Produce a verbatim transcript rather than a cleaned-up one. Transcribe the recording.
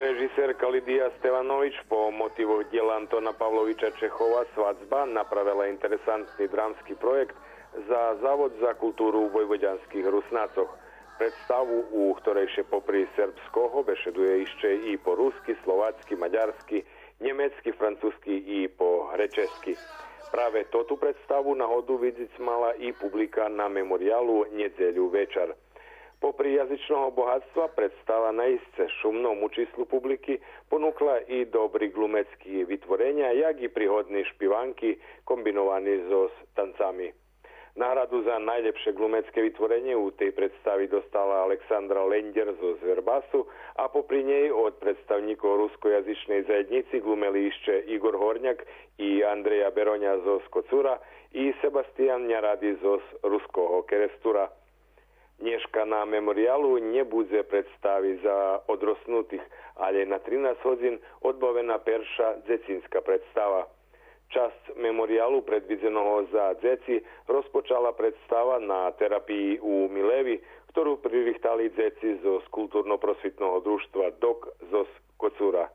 Режисерка Лидия Стеванович по мотивох дєла Антона Павловича Чехова „Свадзба” направела интересантни драмски проєкт за Завод за културу войводянских Руснацох. Представу, у хторей ше попри сербского бешедує ище и по руски, словацки, мадярски, нємецки, французки и по гречески. Праве тоту представу нагоду видзиц мала и публика на Мемориялу нєдзелю вечар. Попри язичного богатства, представа наисце шумному числу публики понукла и добри ґлумецки витвореня, як и пригодни шпиванки комбиновани зоз танцами. Награду за найлєпше ґлумецке витворенє у тей представи достала Александра Лендєр зоз Вербасу, а попри нєй од представнїкох рускоязичней заєднїци ґлумели ище Игор Горняк и Андрея Бероня зоз Коцура и Себастиян Няради зоз Руского Керестура. Нєшка на Мемориялу нє будзе представи за одроснутих, алє на тринац годзин одбавена перша дзецинска представа. Часц Мемориялу предвидзеного за дзеци розпочала представа на терапиї у Милеви, хтору пририхтали дзеци зоз Културно-просвитного дружтва „Док” зоз Коцура.